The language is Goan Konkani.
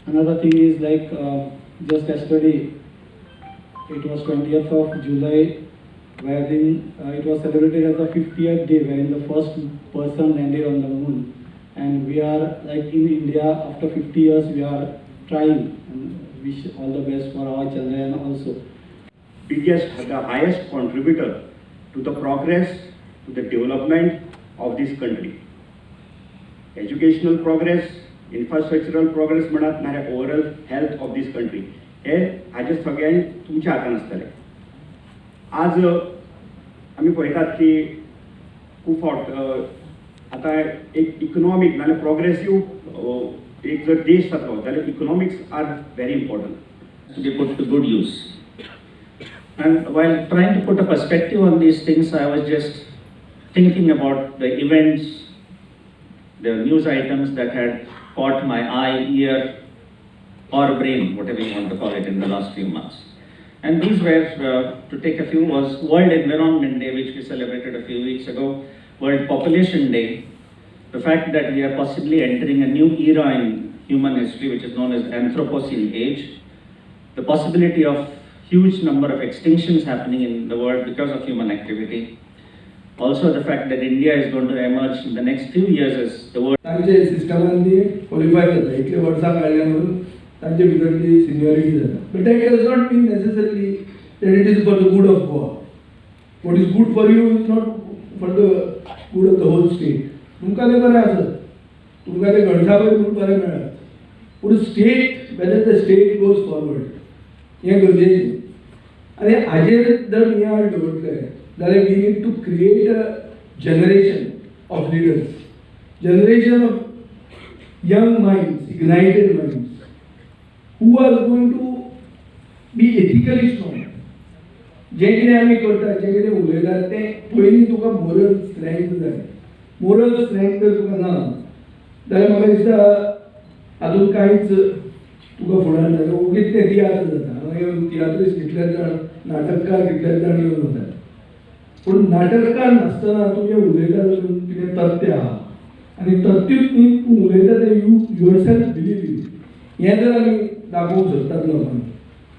Another thing is like just yesterday, it was 20th of July, wherein it was celebrated as the 50th day, wherein the first person landed on the moon. And we are like in India, after 50 years, we are trying, and wish all the best for our Chandrayaan also. Biggest, the highest contributor to the progress, to the development of this country. Educational progress, infrastructural progress म्हणात नाल्यार overall health of this country, हे हाजे सगळ्यांनी तुमच्या हातान आसतलें. आज आमी पळयतात की खूब फावट आतां एक इकनॉमीक नाल्यार प्रोग्रेसीव एक जर देश जातलो जाल्यार economics are very important. To be put to good use. And while trying to put a perspective on these things, I was just thinking about the events, the news items that had caught my eye, ear, or brain, whatever you want to call it, in the last few months. And these were, to take a few, was World Environment Day, which we celebrated a few weeks ago, World Population Day, the fact that we are possibly entering a new era in human history, which is known as Anthropocene Age, the possibility of huge number of extinctions happening in the world because of human activity. Also the fact that India is going to emerge in the next few years as the world तांचे सिस्टमान ती क्वॉलिफाय जाता, इतले वर्सां काडल्या म्हणून तांचे भितर ती सिनियरिटी जाता, but that does not mean necessarily that it is for the good of Goa. What is good for you is not for the good of the whole state. तुमकां तें बरें आसत, तुमकां तें गणसापय म्हणून बरें मेळत, पूण state, whether the state goes forward, हें गरजेचें. आनी हाजेर जर नियाळ दवरतले जाल्यार we need to create a generation of leaders, generation of young minds, ignited minds, who are going to be ethically strong. जें कितें आमी करतात, जें कितें उलयतात, तें पयलीं तुका मोरल स्ट्रेंथ जाय. मोरल स्ट्रेंथ जर तुका ना जाल्यार म्हाका दिसता हातूंत कांयच तुका फुडार जायना. ओगीच तें तियात्र जाता. हांगा येवन तियात्रिस्ट कितलेच जाण, नाटककार कितलेच जाण येवन वतात, पूण नाटककार नासतना तूं जें उलयता तातूंत कितें तथ्य आहा आनी तथ्यूच न्ही, तूं उलयता तें you yourself believe in, हें जर आमी दाखोवंक सोदतात लोकांक.